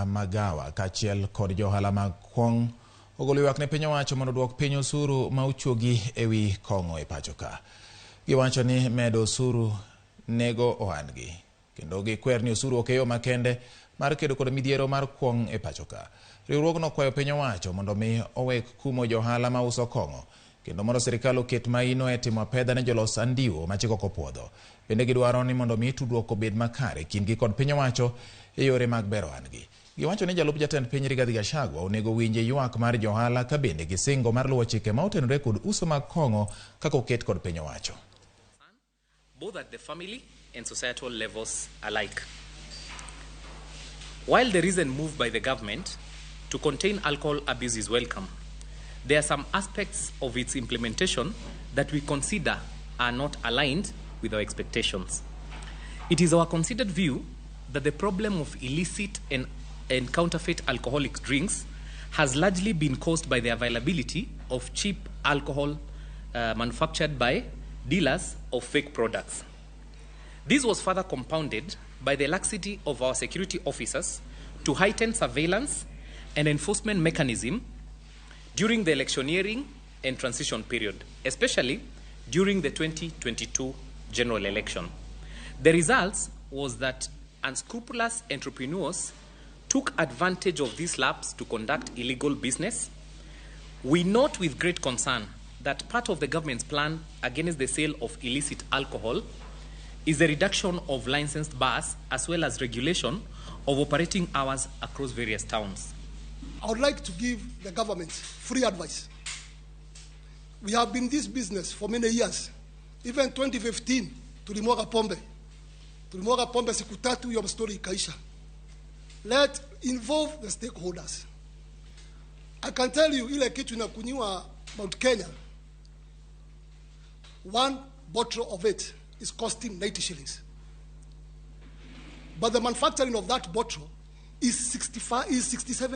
magawa kaachiel kod johala mag kong' ogolo ywak ne piny owacho mondo oduok piny osuru ma ochuogi ewi kong'o e pacho ka. Giwacho ni medo osuru nego ohandgi kendo gikwer ni osuru ok e yo makende mar kedo kod midhiero mar kuong' e pacho ka. Riwruogno kwayo piny owacho mondo mi owek kumo johala mauso kong'o kendo mondo sirikal oket maino e timo apedha ne jolos andiwo ma chik ok opuodho. Bende gidwaro ni mondo mi tudruok obed makare kindgi kod piny owacho e yore mag bero ohandgi. Giwacho ni jalup jatend piny Rigathi Gachagua onego winje ywak mar johala ka bende gisingo mar luwo chike ma otenore kod uso mag kong'o kaka oket kod piny owacho. Both at the family and societal levels alike. While the recent move by the government to contain alcohol abuse is welcome, there are some aspects of its implementation that we consider are not aligned with our expectations. It is our considered view that the problem of illicit and counterfeit alcoholic drinks has largely been caused by the availability of cheap alcohol manufactured by dealers of fake products. This was further compounded by the laxity of our security officers to heighten surveillance and enforcement mechanism during the electioneering and transition period, especially during the 2022 general election. The results was that unscrupulous entrepreneurs took advantage of this lapse to conduct illegal business. We note with great concern that part of the government's plan against the sale of illicit alcohol is the reduction of licensed bars as well as regulation of operating hours across various towns. I would like to give the government free advice. We have been in this business for many years. Even 2015 tulimwaga pombe. Tulimwaga pombe siku tatu, hiyo story ikaisha. Let involve the stakeholders. I can tell you ile kitu inakunyiwa Mount Kenya, one bottle of it is costing 90 shillings. But the manufacturing of that bottle is 65, is 67